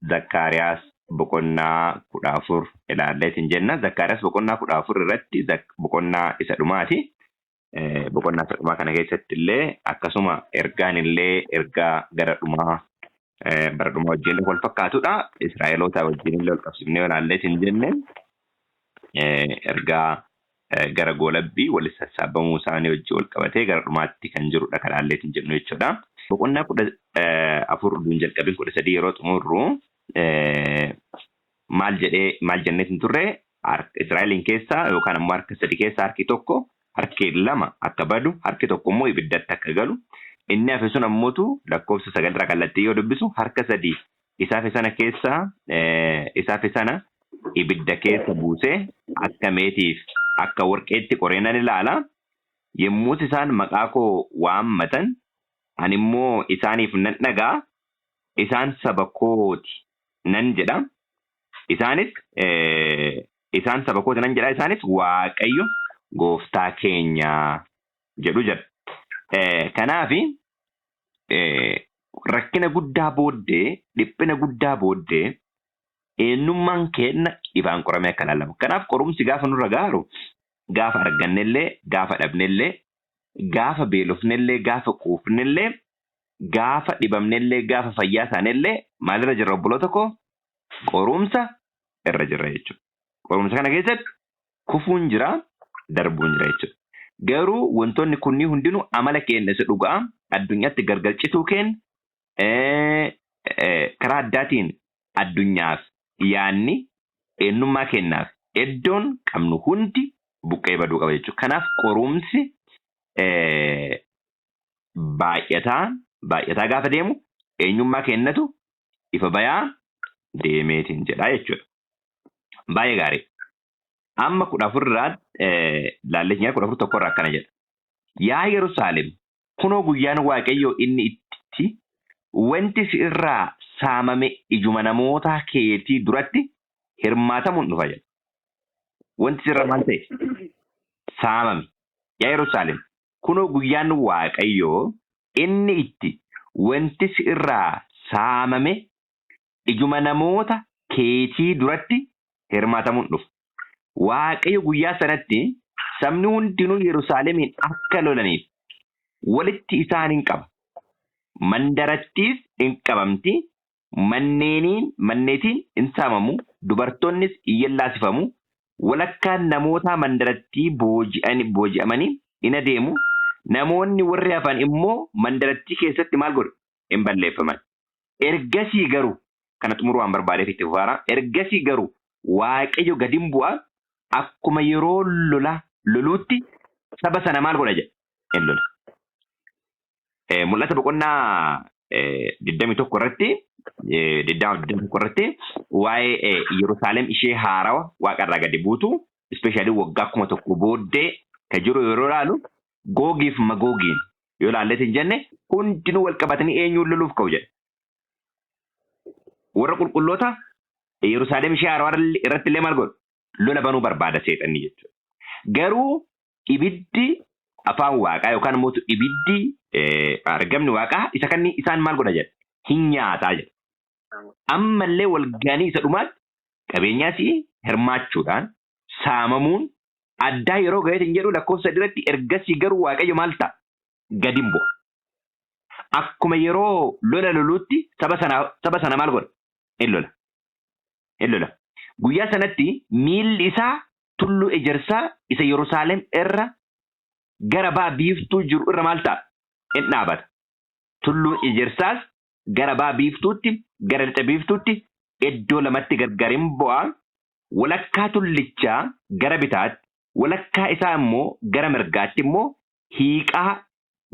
Zakkaariyaas boqonnaa 14 ilaalleetiin jenna. Zakkaariyaas boqonnaa 14 irratti boqonnaa isa dhumaati. Boqonnaa isa dhumaa kana keessatti illee akkasuma ergaan illee ergaa gara dhumaa bara dhumaa wajjin wal fakkaatudha. Israa'eloota wajjin illee wal qabsiifnee ilaalleetiin jenne ergaa gara goolabbii walitti sassaabamuu isaanii wajjin wal qabatee gara dhumaatti kan jirudha kan ilaalleetiin jennu jechuudha. Boqonnaa 14 utuu jalqabin 13 yeroo xumurru maal jedhee maal jenneetiin turre? Israa'eliin keessaa yookaan ammoo harka sadi keessaa harki tokko, harki lama akka badu, harki tokko immoo ibiddatti akka galu, inni hafe sun ammootu lakkoofsa 9 irraa kallattii yoo dubbisu harka sadi isa hafe sana keessaa isa hafe sana ibidda keessa buusee akka meetiif akka warqeetti qoree nan ilaala. Yommus isaan maqaa koo waammatan, ani immoo isaaniif nan dhaga'a, isaan saba kooti nan jedha. Isaanis isaan saba kooti nan jedha, isaanis Waaqayyo gooftaa keenya jedhu jedha. Kanaafi rakkina guddaa booddee, dhiphina guddaa booddee eenyummaan keenya ifaan qoramee akka ilaalamu. Kanaaf qorumsi gaafa nurra gaaru, gaafa argannellee, gaafa dhabnellee, gaafa beelofnellee, gaafa quufnellee, gaafa dhibamnellee, gaafa fayyaa taanellee maalirra jirra, obboloota koo? Qorumsa irra jirra jechuudha. Qorumsa kana keessatti kufuun jira, darbuun jira jechuudha. Garuu wantoonni kunniin hundinuu amala keenya isa dhugaa addunyaatti gargar cituu keenya karaa addaatiin addunyaaf yaanni eenyummaa keenyaaf iddoon qabnu hundi buqqee baduu qaba jechuudha. Kanaaf qorumsi baay'ataa baay'ataa gaafa deemu eenyummaa keenyatu ifa bayaa deemeetiin jedha jechuudha. Baay'ee gaarii. Amma 14 irraa laallee 14 tokkorraa akkana jedha. Yaa Yerusaalem, kunoo guyyaan Waaqayyoo inni itti wanti si irraa saamame ijuma namoota keetii duratti hirmaatamuun dhufa jedha. Wanti si irraa maal ta'e? Saamame. Yaa Yerusaalem, kunoo guyyaan Waaqayyoo inni itti wanti si irraa saamame ijuma namoota keetii duratti hirmaatamuun dhufa. Waaqayyo guyyaa sanatti sabni hundinuu Yerusaalemiin akka lolaniif walitti isaan hin qaba. Mandarattiis hin qabamti, manneeniin manneetiin hin saamamu, dubartoonnis hin yellaasifamu, walakkaan namoota mandarattii booji'amanii in adeemu, namoonni warri hafan immoo mandarattii keessatti maal godhu? Hin balleeffaman. Ergasii garuu, kana xumuruu waan barbaadeef itti fufaara. Ergasii garuu Waaqayyo gadi hin bu'a, akkuma yeroo lola loluutti saba sana maal godha jedha? Hin lola. Mul'ata boqonnaa 21 irratti, 21 irratti waa'ee Yerusaalem ishee haarawa waaqarraa gadi buutu, especially waggaa 1000 booddee ka jiru yeroo ilaalu, Googiif Magoogiin yoo ilaalleet hin jenne hundinuu wal qabatanii eenyuun loluuf ka'u jedha? Warra qulqulloota Yerusaalem ishee haarawaa irratti illee maal godhu? Lola banuu barbaada seexanni jechuudha. Garuu ibiddi afaan waaqaa yookaan immoo ibiddi argamni waaqaa isa kan isaan maal godha jedha? Hin nyaataa jedha. Ammallee walga'anii isa dhumaatti qabeenyaas hirmaachuudhaan saamamuun addaa yeroo ga'eetiin jedhu lakkoofsa irratti ergasii garuu Waaqayyo maal ta'a? Gadi hin bu'a. Akkuma yeroo lola loluutti saba sana maal godha? Hin lola. Hin lola. Guyyaa sanatti miilli isaa tulluu ejersaa isa Yerusaalem irra gara ba'a biiftuu jiru irra maal ta'a? Hin dhaabata. Tulluun ejersaas gara ba'a biiftuutti, gara lixa biiftuutti iddoo lamatti gargar hin bu'a. Walakkaa tullichaa gara bitaatti, walakkaa isaa immoo gara mirgaatti immoo hiiqaa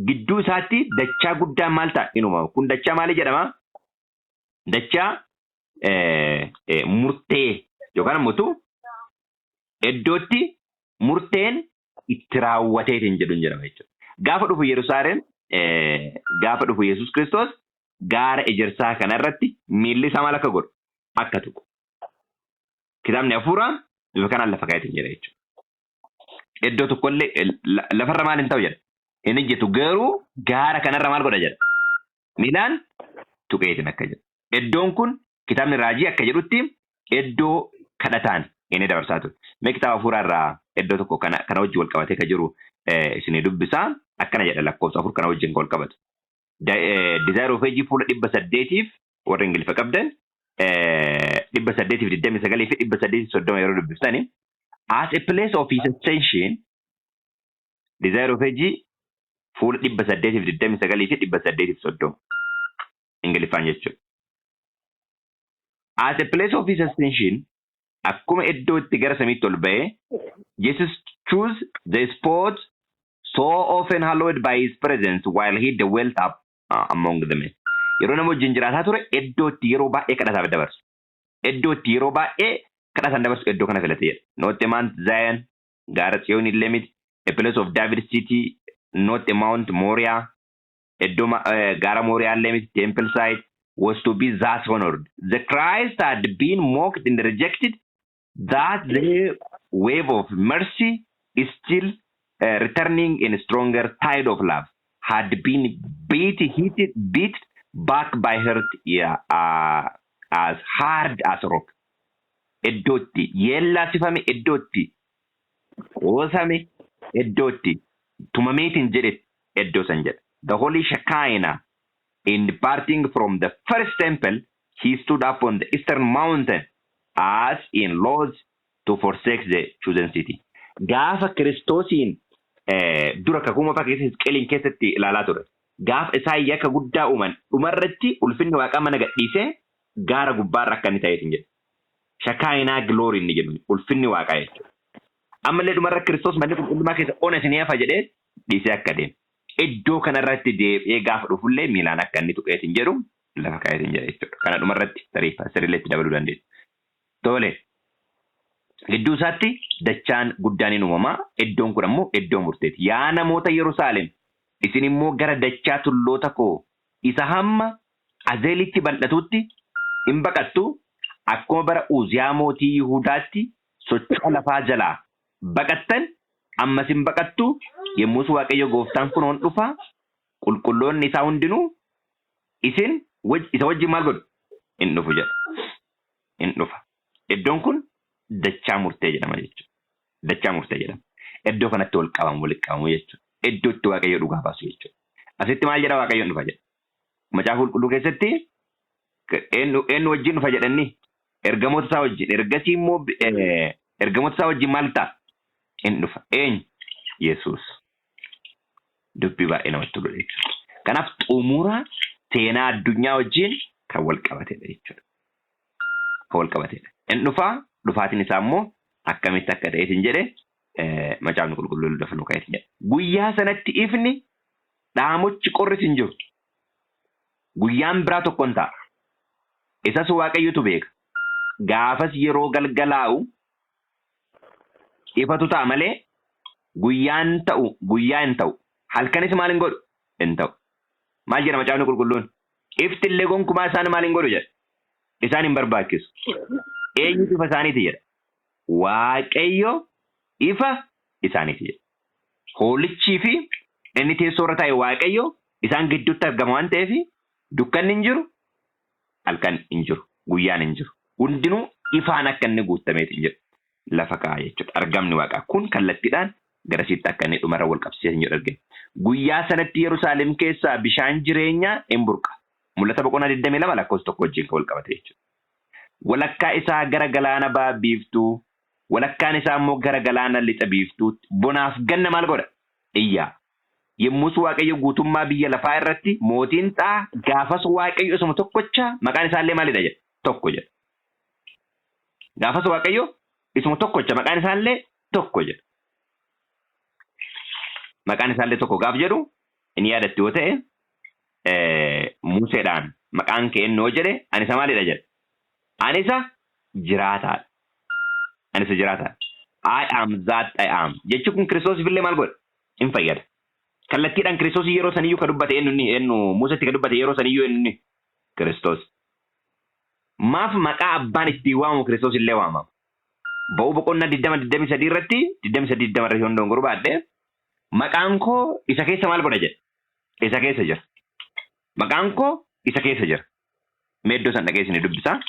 gidduu isaatti dachaa guddaan maal ta'a? In uumama. Kun dachaa maalii jedhama? Dachaa murtee yookaan immoo iddootti murteen itti raawwateetiin jedhu jedhama jechuudha. Gaafa dhufu Yerusaalem, gaafa dhufu Yesuus Kiristoos gaara ejersaa kanarratti miilli isaa maal akka godhu, akka tuqu. Kitaabni hafuuraa bifa kanaan lafa kaa'eetiin jedha jechuudha. Iddoo tokkollee lafarra maal hin ta'u jedha? Hin ejjetu, garuu gaara kanarra maal godha jedha? Miilaan tuqeetiin akka jedhu. Iddoon kun Kitaabni raajii akka jedhutti iddoo kadhataan inni dabarsaa ture. Mee kitaaba hafuuraa irraa iddoo tokko kana wajjin wal qabatee kan jiru isinii dubbisaa. Akkana jedha, lakkoofsa 4 kana wajjin kan wal qabatu. Desire of Ages fuula 800f, warra Ingiliffa qabdan, 829 fi 830 yeroo dubbistani, as a place of his ascension, Desire of Ages fuula 829 fi 830 Ingiliffaan jechuudha. As a place of his ascension, akkuma iddoo itti gara samiitti ol ba'ee, Jesus chose the spot so often hallowed by his presence while he dwelt up among the men. Yeroo nama wajjin jiraataa ture, iddoo itti yeroo baay'ee kadhataaf dabarsu. Iddoo itti yeroo baay'ee kadhataan dabarsu iddoo kana filate jedha. Not a Mount Zion, gaara Tsiyoon illee miti. A place of David city, not a Mount Moriah, iddoo gaara Moriah illee miti. Temple site was to be thus honored. The Christ had been mocked and rejected, that the wave of mercy is still returning in a stronger tide of love, had been beat, heated, beat back by heart, yeah, as hard as rock. Iddootti yeellaasifame, iddootti qoosame, iddootti tumameetiin jedhe, iddoo san jedha. The holy Shekinah, in departing from the first temple, he stood up on the eastern mountain as in loath to forsake the chosen city. Gaafa Kiristoosiin dura kakuu moofaa keessa Hisqeeliin keessatti ilaalaa ture. Gaafa isaan yakka guddaa uuman, dhumarratti ulfinni waaqaa mana gadhiisee gaara gubbaarra akka inni ta'eetiin jedhe. Shekinah glory inni jedhu ulfinni waaqaa jechuudha. Ammallee dhumarra Kiristoos manni qulqullummaa keessa ona isinii hafa jedhee dhiisee akka deemu. Iddoo kanarratti deebi'ee gaafa dhufullee miilaan akka inni tuqeetiin jedhu lafa kaa'eetiin jedha jechuudha. Kana dhumarratti tarii sirriilee itti dabaluu dandeessu. Tole. Gidduu isaatti dachaan guddaan hin uumamaa. Iddoon kun ammoo iddoo murteeti. Yaa namoota Yerusaalem, isin immoo gara dachaa tulloota koo isa hamma Azeelitti bal'atutti hin baqattu. Akkuma bara Uziyaa mootii Yihudaatti socho'a lafaa jalaa baqattan, ammas hin baqattu. Yommus Waaqayyo gooftaan kunoon dhufa, qulqulloonni isaa hundinuu isin isa wajjin maal godhu? Hin dhufu jedha. Hin dhufa. Iddoon kun dachaa murtee jedhama jechuudha. Dachaa murtee jedhama. Iddoo kanatti wal qabamu, walitti qabamu jechuudha. Iddoo itti Waaqayyo dhugaa baasu jechuudha. Asitti maal jedha? Waaqayyoon dhufa jedha. Macaafa qulqulluu keessatti eenyu wajjin dhufa jedhanii? Ergamoota isaa wajjin. Ergasii immoo ergamoota isaa wajjin maal ta'a? Hin dhufa. Eenyu? Yesuus. Dubbii baay'ee namatti toludha jechuudha. Kanaaf xumura seenaa addunyaa wajjin kan wal qabatedha jechuudha. Kan wal qabatedha. Hin dhufaa, dhufaatiin isaa immoo akkamitti akka ta'eetiin jedhe macaafni qulqulluun lafa nu ka'eetiin jedhe. Guyyaa sanatti ifni dhaamochi qorris hin jiru. Guyyaan biraa tokko hin ta'a. Isas Waaqayyotu beeka. Gaafas yeroo galgalaa'u ifatu ta'a malee guyyaan ta'u guyyaa hin ta'u. Halkanis maal hin godhu? Hin ta'u. Maal jedha macaafni qulqulluun? Ifti illee gonkumaa isaan maal hin godhu jedha? Isaan hin barbaachisu. Eenyutu ifa isaaniiti jedha? Waaqayyo ifa isaaniiti jedha. Hoolichii fi inni teessoo irra taa'e Waaqayyo isaan gidduutti argama waan ta'eef, dukkanni hin jiru, halkan hin jiru, guyyaan hin jiru. Hundinuu ifaan akka inni guutameeti hin jedhu. Lafa kaa'a jechuudha. Argamni waaqaa kun kallattiidhaan garasitti akka inni dhumarra wal qabsiisee hin jedhu argina. Guyyaa sanatti Yerusaalem keessaa bishaan jireenyaa hin burqa. Mul'ata boqonnaa 22 lakkoofsa 1 wajjin kan wal qabate jechuudha. Walakkaa isaa gara galaana ba'a biiftuu, walakkaan isaa immoo gara galaana lixa biiftuutti bonaaf ganna maal godha? Iyyaa. Yommus Waaqayyo guutummaa biyya lafaa irratti mootiin ta'a, gaafas Waaqayyo isuma tokkocha, maqaan isaallee maalidha jedha? Tokko jedha. Gaafas Waaqayyo isuma tokkocha, maqaan isaallee tokko jedha. Maqaan isaallee tokko gaaf jedhu, inni yaadatti yoo ta'e, Museedhaan maqaan kee eenyu jedhe, ani isa maalidha jedha? Ani isa jiraataadha. Ani isa jiraataadha. I am that I am. Jechi kun Kiristoosiif illee maal godha? Hin fayyada. Kallattiidhaan Kiristoos yeroo saniyyuu ka dubbate eenyu inni? Eenyu Museetti ka dubbate yeroo saniyyuu eenyu inni? Kiristoos. Maaf maqaa abbaan ittiin waamamu Kiristoos illee waamama? Ba'uu boqonnaa 20 23 irratti, 23 20 irratti yoon dogongoruu baadhe, maqaan koo isa keessa maal godha jedha? Isa keessa jira. Maqaan koo isa keessa jira. Mee iddoo san dhaqee isin dubbisa.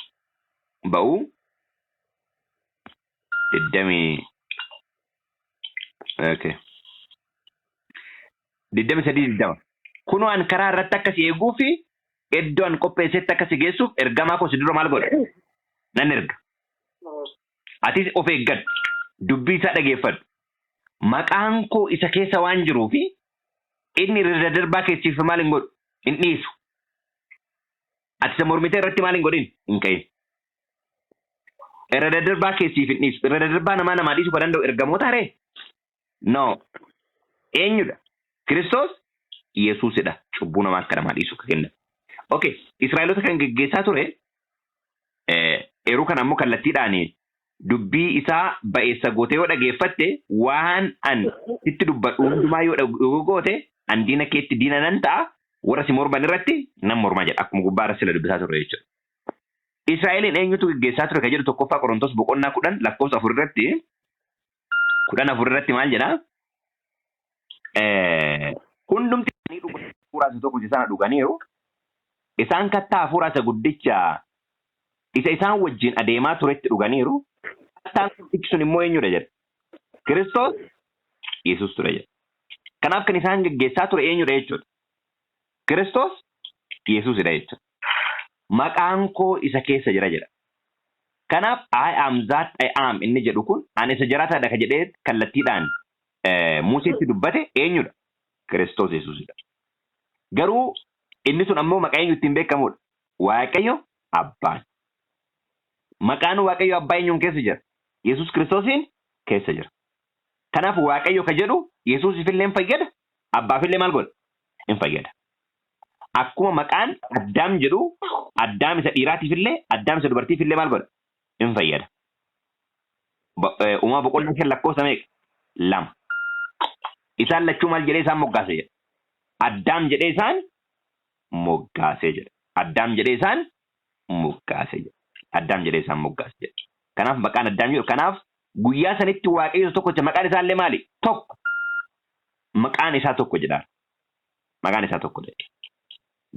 Ba'uu digdamii, okay, 23:20. Kunoo, an karaa irratti akka si eeguu fi iddoo an qopheessetti akka si geessuuf ergamaa koo si dura maal godha? Nan erga. Atis of eeggadhu. Dubbii isaa dhageeffadhu. Maqaan koo isa keessa waan jiruu fi inni irra daddarbaa keessiif maal hin godhu? Hin dhiisu. Ati isa mormitee irratti maal hin godhin? Hin ka'in. Irra daddarbaa keessiif hin dhiisu. Irra daddarbaa namaa namaa dhiisuu kan danda'u ergamoota haree? No. Eenyudha? Kiristoos Yesuusidha. Cubbuu namaa akka namaa dhiisu kan kennan. Okay. Israa'eloota kan geggeessaa ture yeroo kana ammoo kallattiidhaan dubbii isaa ba'eessa gootee yoo dhageeffatte, waan an sitti dubbadhu hundumaa yoo goote, an diina keetti diina nan ta'a, warra si morman irratti nan mormaa jedha, akkuma gubbaa irratti sila dubbisaa turre jechuudha. Israa'eliin eenyutu geggeessaa ture kan jedhu 1ffaa Qorontos boqonnaa 10 lakkoofsa 4 irratti, 10:4 irratti maal jedha? Hundumti isaanii dhugaa hafuuraa isa tokko sana dhuganiiru. Isaan kattaa hafuuraa isa guddicha isa isaan wajjin adeemaa turetti dhuganiiru. Kattaan guddichi sun immoo eenyudha jedha? Kiristoos Yesuus ture jedha. Kanaaf kan isaan geggeessaa ture eenyudha jechuudha? Kiristoos Yesuusidha jechuudha. Maqaan koo isa keessa jira jedha. Kanaaf "I am that I am" inni jedhu kun, ani isa jiraataadha ka jedhee kallattiidhaan Museetti dubbate eenyudha? Kiristoos Yesuusidha. Garuu inni sun ammoo maqaa eenyu ittiin beekamudha? Waaqayyo Abbaan. Maqaan Waaqayyo Abbaa eenyuun keessa jira? Yesuus Kiristoosiin keessa jira. Kanaaf Waaqayyo ka jedhu Yesuusifillee hin fayyada, Abbaafillee maal godha? Hin fayyada. Akkuma maqaan Addaam jedhu Addaam isa dhiiraatiifillee, Addaam isa dubartiifillee maal godha? Hin fayyada. Uumama boqonnaa 5 lakkoofsa meeqa? 2. Isaan lachuu maal jedhee isaan moggaase jedha? Addaam jedhee isaan moggaasee jedha. Addaam jedhee isaan moggaase jedha. Addaam jedhee isaan moggaase jedha. Kanaaf maqaan Addaam jedhu, kanaaf guyyaa sanitti Waaqayyo tokkocha, maqaan isaallee maali? Tokko. Maqaan isaa tokko jedha. Maqaan isaa tokko jedha.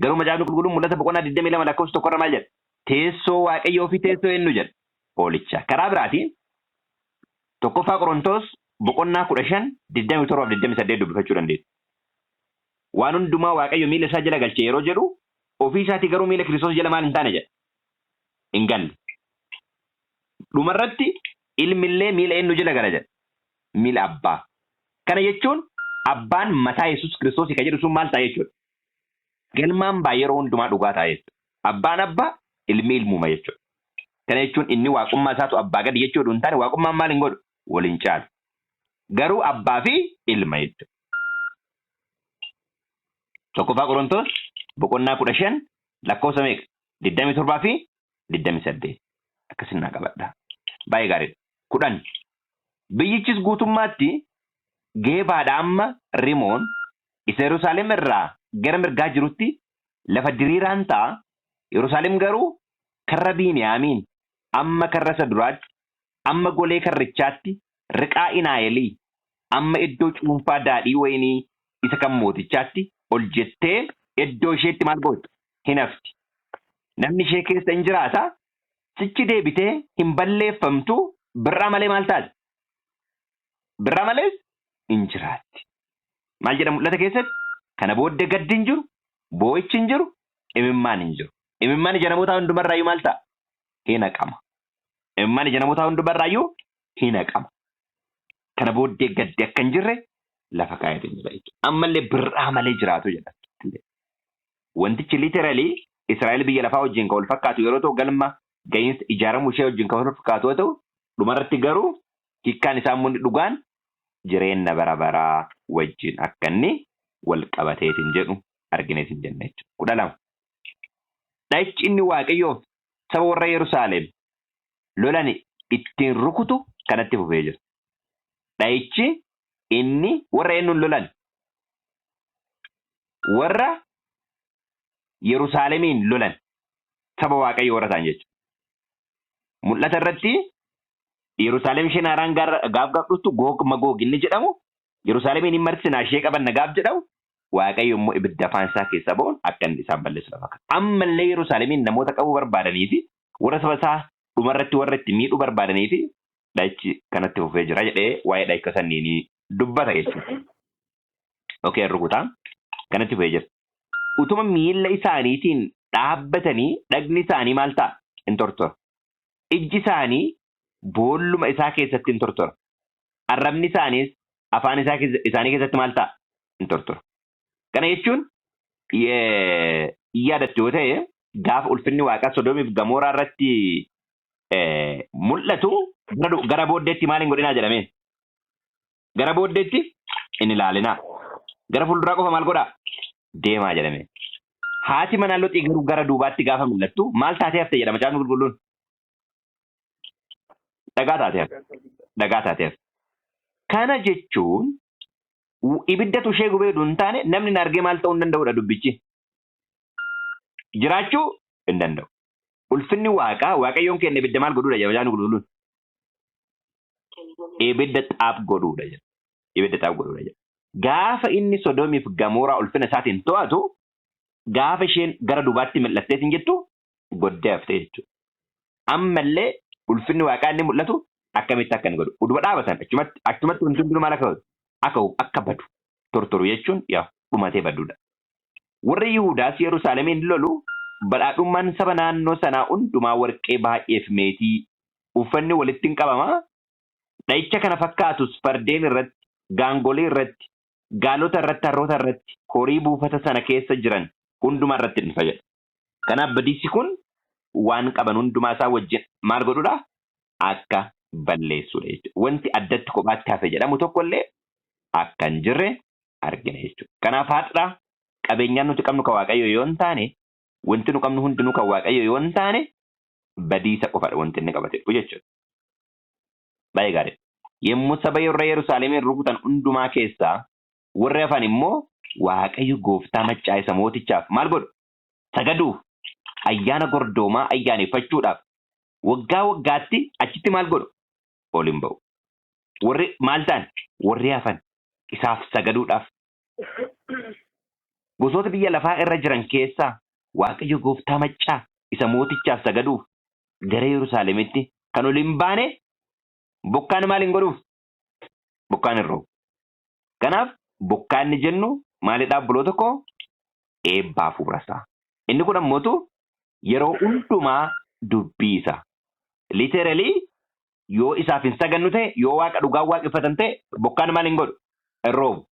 Garuu Macaafni Qulqulluun Mul'ata boqonnaa 22 lakkoofsa 1 irra maal jedha? Teessoo Waaqayyoo fi teessoo eenyu jedha? Hoolichaa. Karaa biraatiin 1ffaa Qorontoos boqonnaa 15 27 28 dubbifachuu dandeessu. Waan hundumaa Waaqayyo miila isaa jala galche yeroo jedhu, ofii isaatii garuu miila Kiristoos jala maal hin taane jedha? Hin galle. Dhumarratti ilmillee miila eenyu jala gala jedha? Miila Abbaa. Kana jechuun Abbaan mataa Yesuus Kiristoos kan jedhu sun maal ta'a jechuudha? Galmaan baa yeroo hundumaa dhugaa ta'a jechuudha. Abbaan abbaa, ilmi ilmuma jechuudha. Kana jechuun inni waaqummaa isaatu abbaa gadi jechuudha hin taane, waaqummaan maal hin godhu? Waliin caalu. Garuu abbaa fi ilma jechuudha. 1ffaa Qorontoos boqonnaa 15 lakkoofsa meeqa? 27 fi 28. Akkasin naa qabadha. Baay'ee gaariidha. 10. Biyyichis guutummaatti Geebaadha amma Rimoon isa Yerusaalem irraa gara mirgaa jirutti lafa diriiraan ta'a. Yerusaalem garuu karra Biiniyaamiin amma karra isa duraatti, amma golee karrichaatti, riqaa Inaayelii amma iddoo cuunfaa daadhii wayinii isa kan mootichaatti ol jettee iddoo isheetti maal gooti? Hin hafti. Namni ishee keessa hin jiraata. Sichi deebitee hin balleeffamtu, birraa malee maal taati? Birraa malees hin jiraatti. Maal jedha Mul'ata keessatti? Kana booddee gaddi hin jiru, boo'ichi hin jiru, imimmaan hin jiru. Imimmaan ija namootaa hundumarraayyuu maal ta'a? Hin haqama. Imimmaan ija namootaa hundumarraayyuu hin haqama. Kana booddee gaddi akka hin jirre lafa kaayatee jira jechuudha. Ammallee birraa malee jiraatu jedha. Wantichi literally Israa'el biyya lafaa wajjin kan wal fakkaatu yeroo ta'u, galma ga'iinsa ijaaramuu ishee wajjin kan wal fakkaatu yoo ta'u, dhumarratti garuu hiikkaan isaa immoo dhugaan jireenya bara baraa wajjin akka inni wal qabateetiin jedhu argineetiin jenna jechuudha. 12. Dha'ichi inni Waaqayyoof saba warra Yerusaalem lolan ittiin rukutu kanatti fufee jira. Dha'ichi inni warra eenyuun lolan? Warra Yerusaalemiin lolan, saba Waaqayyo warra ta'an jechuudha. Mul'ata irratti Yerusaalem isheen haaraan gaaf gaaf dhuftu, Goog Magoog inni jedhamu Yerusaalemiin hin marsinaa, ishee qabanna gaaf jedhamu. Waaqayyo immoo ibidda afaan isaa keessaa ba'uun akka inni isaan balleessu lafa kaa'a. Ammallee Yerusaalemiin namoota qabuu barbaadanii fi warra saba isaa dhumarratti warra itti miidhuu barbaadanii fi dha'ichi kanatti fufee jira jedhee waa'ee dha'icha sanniinii dubbata jechuudha. Okay, rukutaa kanatti fufee jira. Utuma miilla isaaniitiin dhaabbatanii dhagni isaanii maal ta'a? In tortora. Ijji isaanii boolluma isaa keessatti in tortora. Arrabni isaaniis afaan isaa isaanii keessatti maal ta'a? In tortora. Kana jechuun yaadattu yoo ta'e gaafa ulfinni waaqaa Sodoomiif Gamooraa irratti mul'atu gara booddeetti maal hin godhinaa jedhameen? Gara booddeetti hin ilaalinaa. Gara fuulduraa qofa maal godhaa? Deemaa jedhame. Haati manaa Loxii garuu gara duubaatti gaafa mul'attu maal taatee hafte jedha macaafni qulqulluun? Dhagaa taatee hafte. Dhagaa taatee hafte. Kana jechuun ibiddatu ishee gubee utuu hin taane namni na argee maal ta'uu hin danda'udha dubbichi. Jiraachuu hin danda'u. Ulfinni waaqaa waaqayyoon keenya ibidda maal godhuudha jedha macaafni qulqulluun. Ibidda xaaf godhuudha jedha. Ibidda xaaf godhuudha jedha. Gaafa inni Sodoomiif Gamooraa ulfina isaatiin to'atu gaafa isheen gara duubaatti mil'attee sin jettu goddee haftee jechuudha. Ammallee ulfinni waaqaa inni mul'atu akkamitti akka inni godhu. Uduma dhaabatan achumatti achumatti wanti hundinuu maal akka godhu akka akka badu tortoru jechuun yaa dhumatee baduudha. Warri Yihudaas Yerusaalemiin lolu badhaadhummaan saba naannoo sanaa hundumaa warqee baay'ee fi meetii uffanni walitti hin qabama. Dha'icha kana fakkaatus fardeen irratti, gaangolii irratti, gaalota irratti, harroota irratti, horii buufata sana keessa jiran hundumaa irratti dhufa jedha. Kanaaf badiisi kun waan qaban hundumaa isaa wajjin maal godhudha? Akka balleessudha jechuudha. Wanti addatti kophaatti hafe jedhamu tokkollee akka hin jirre argina jechuudha. Kanaaf har'a qabeenyaan nuti qabnu kan Waaqayyo yoo hin taane, wanti nu qabnu hundinuu kan Waaqayyo yoo hin taane, badiisa qofadha wanti inni qabate dhufu jechuudha. Baay'ee gaariidha. Yommuu saba warra Yerusaalemiin rukutan hundumaa keessaa warri hafan immoo Waaqayyo gooftaa maccaa isa mootichaaf maal godhu? Sagaduuf, ayyaana gordoomaa ayyaaneffachuudhaaf waggaa waggaatti achitti maal godhu? Ol hin ba'u. Warri maal ta'an? Warri hafan isaaf sagaduudhaaf. Gosoota biyya lafaa irra jiran keessaa Waaqayyo gooftaa maccaa isa mootichaaf sagaduuf gara Yerusaalemitti kan ol hin baane bokkaan maal hin godhuuf? Bokkaan hin roobu. Kanaaf bokkaan inni jennu maalidhaa obboloota koo? Eebba hafuura isaa. Inni kun ammootu yeroo hundumaa dubbii isaa. Literally yoo isaaf hin sagannu ta'e, yoo waaqa dhugaa waaqeffatan ta'e bokkaan maal hin godhu? Hin roobu.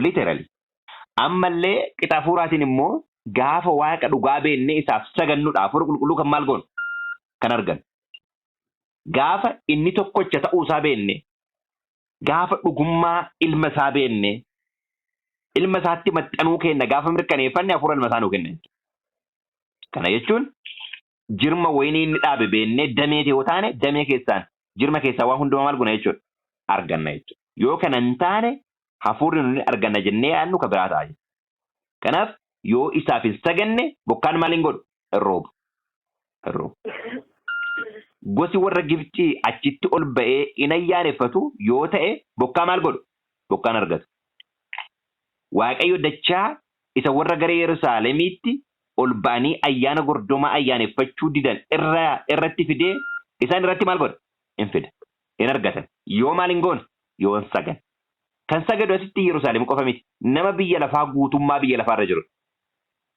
Literally. Ammallee qixa hafuuraatiin immoo gaafa waaqa dhugaa beennee isaaf sagannudha. Hafuura qulqulluu kan maal goonu? Kan argannu. Gaafa inni tokkocha ta'uu isaa beenne, gaafa dhugummaa ilma isaa beenne, ilma isaatti maxxanuu keenya gaafa mirkaneeffanne hafuura ilma isaa nuu kenna jechuudha. Kana jechuun jirma wayinii inni dhaabe beennee damee yoo taane damee keessaan jirma keessaa waan hundumaa maal goona jechuudha arganna jechuudha. Yoo kana hin taane hafuurri nuni arganna jennee yaadnu ka biraa ta'a jechuudha. Kanaaf yoo isaaf hin saganne bokkaan maal hin godhu? Hin roobu. Hin roobu. Gosi warra Gibxii achitti ol ba'ee in ayyaaneffatu yoo ta'e bokkaa maal godhu? Bokkaan argatu. Waaqayyo dachaa isa warra gara Yerusaalemiitti ol ba'anii ayyaana gordomaa ayyaaneffachuu didan irra irratti fidee isaan irratti maal godha? In fida. In argatan. Yoo maal hin goone? Yoo hin sagan. Kan sagadu asitti Yerusaalem qofa miti. Nama biyya lafaa guutummaa biyya lafaa irra jiru.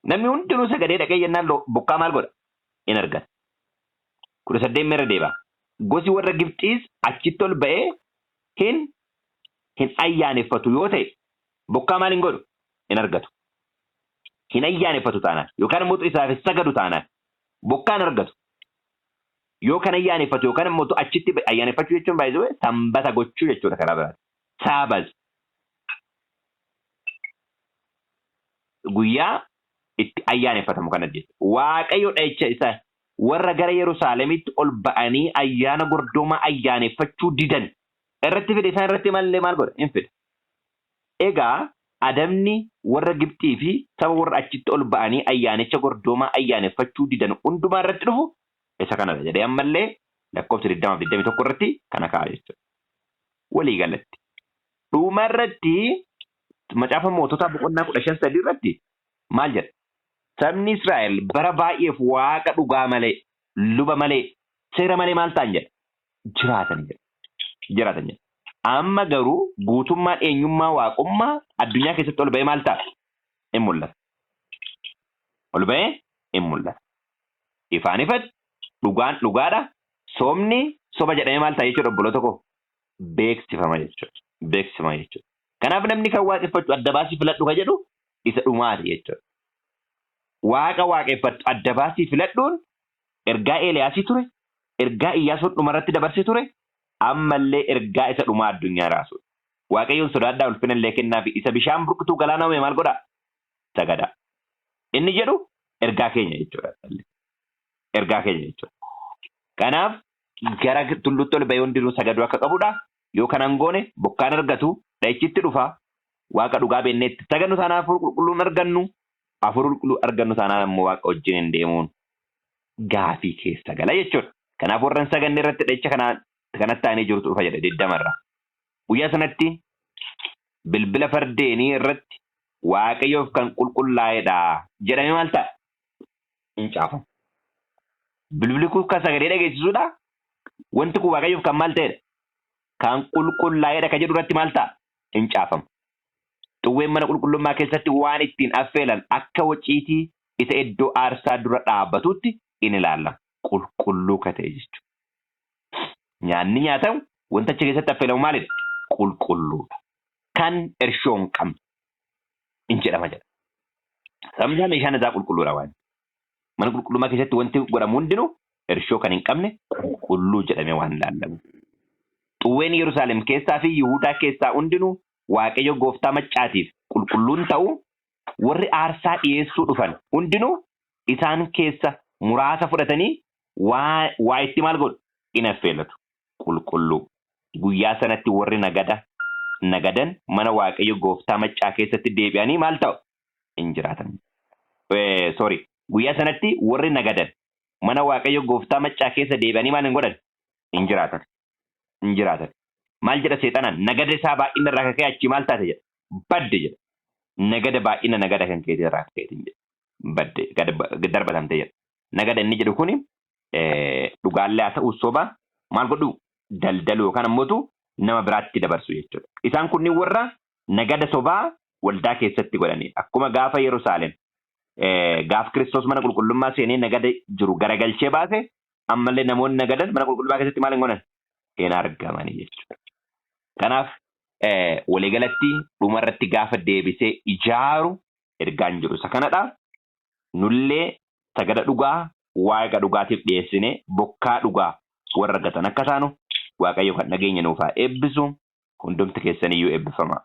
Namni hundinuu sagadee dhaqee jennaan bokkaa maal godha? In argata. 18 meerra deeba. Gosi warra Gibxiis achitti ol ba'ee hin hin ayyaaneffatu yoo ta'e bokkaa maal hin godhu? Hin argatu. Hin ayyaaneffatu taanaan yookaan immoo isaaf hin sagadu taanaan bokkaa hin argatu. Yoo kan ayyaaneffatu yookaan immoo achitti ayyaaneffachuu jechuun baay'ee sanbata gochuu jechuudha karaa biraati. Saabaz guyyaa itti ayyaaneffatamu kana jechuudha. Waaqayyo dha'icha isa warra gara Yerusaalemitti ol ba'anii ayyaana gordoomaa ayyaaneffachuu didan irratti fide isaan irratti mallee maal godha? Hin fida. Egaa adabni warra Gibxii fi saba warra achitti ol ba'anii ayyaanicha gordoomaa ayyaaneffachuu didan hundumaa irratti dhufu isa kanadha jedhee ammallee lakkoofsa 20 fi 21 irratti kana kaa'a jechuudha. Walii galatti. Dhuma irratti Macaafa Moototaa boqonnaa 15:3 irratti maal jedha? Sabni Israa'el bara baay'eef waaqa dhugaa malee, luba malee, seera malee maal ta'an jedha? Jiraatan jedha. Jiraatan jedha. Amma garuu guutummaan eenyummaa waaqummaa addunyaa keessatti ol ba'ee maal ta'a? In mul'ata. Ol ba'ee in mul'ata. Ifaan ifatti dhugaan dhugaadha. Sobni soba jedhamee maal ta'a jechuudha, obboloota koo? Beeksifama jechuudha. Beeksifama jechuudha. Kanaaf namni kan waaqeffachuu adda baasii filadhu ka jedhu isa dhumaati jechuudha. Waaqa waaqeffattu adda baasii filadhuun ergaa Eeliyaasii ture, ergaa Iyyaasuun dhumarratti dabarse ture, ammallee ergaa isa dhumaa addunyaa raasudha. Waaqayyoon sodaadhaa, ulfina illee kennaafi, isa bishaan burqituu galaana uume maal godhaa? Sagadaa. Inni jedhu ergaa keenya jechuudha. Ergaa keenya jechuudha. Kanaaf gara tulluutti ol bahee hundinuu sagaduu akka qabudha. Yoo kanan goone bokkaan argatu, dha'ichitti dhufa. Waaqa dhugaa beennee itti sagannu taanaan hafuura qulqulluun argannu. Hafuura qulqulluu argannu taanaan ammoo waaqa wajjin hin deemuun gaafii keessa gala jechuudha. Kanaaf warra hin saganne irratti dha'icha kanatti aanee jirutu dhufa jedha 20rra. Guyyaa sanatti bilbila fardeenii irratti "Waaqayyoof kan qulqullaa'edha" jedhamee maal ta'a? Hin caafamu. Bilbilli kun kan sagalee dhageessisuudha. Wanti kun Waaqayyoof kan maal ta'edha? Kan qulqullaa'edha kan jedhu irratti maal ta'a? Hin caafamu. Xuwween mana qulqullummaa keessatti waan ittiin affeelan akka waciitii isa iddoo aarsaa dura dhaabbatutti in ilaalama. Qulqulluu ka ta'e jechuudha. Nyaanni nyaatamu, wanta achi keessatti affeelamu maalidha? Qulqulluudha. Kan irshoo hin qabne in jedhama jedha. Sababni isaa meeshaan isaa qulqulluudha waan. Mana qulqullummaa keessatti wanti godhamu hundinuu irshoo kan hin qabne, qulqulluu jedhamee waan ilaalamu. Xuwween Yerusaalem keessaa fi Yihuudaa keessaa hundinuu Waaqayyo gooftaa maccaatiif qulqulluun ta'u, warri aarsaa dhiyeessuu dhufan hundinuu isaan keessa muraasa fudhatanii waa itti maal godhu? In affeelatu. Qulqulluu. Guyyaa sanatti warri nagada nagadan mana Waaqayyo gooftaa maccaa keessatti deebi'anii maal ta'u? Hin jiraatan. Sorry. Guyyaa sanatti warri nagadan mana Waaqayyo gooftaa maccaa keessa deebi'anii maal hin godhan? Hin jiraatan. Hin jiraatan. Maal jedha seexanaan? Nagada isaa baay'ina irraa kan ka'e achii maal taate jedha? Badde jedha. Nagada baay'ina nagada kan keetii irraa kan ka'eetiin jedha. Badde darbatamte jedha. Nagada inni jedhu kuni dhugaallee haa ta'u soba maal godhu, daldalu yookaan ammoo nama biraatti dabarsu jechuudha. Isaan kunniin warra nagada sobaa waldaa keessatti godhanidha. Akkuma gaafa Yerusaalem gaaf Kiristoos mana qulqullummaa seenee nagada jiru garagalchee baase, ammallee namoonni nagadan mana qulqullummaa keessatti maal hin godhan? Hin argamanii jechuudha. Kanaaf waliigalatti dhumarratti gaafa deebisee ijaaru ergaan jiru isa kanadha. Nullee sagada dhugaa waaqa dhugaatiif dhiyeessine bokkaa dhugaa warra argatan akka taanu Waaqayyo kan dhageenya nuuf haa eebbisu. Hundumti keessaniyyuu eebbifamaa.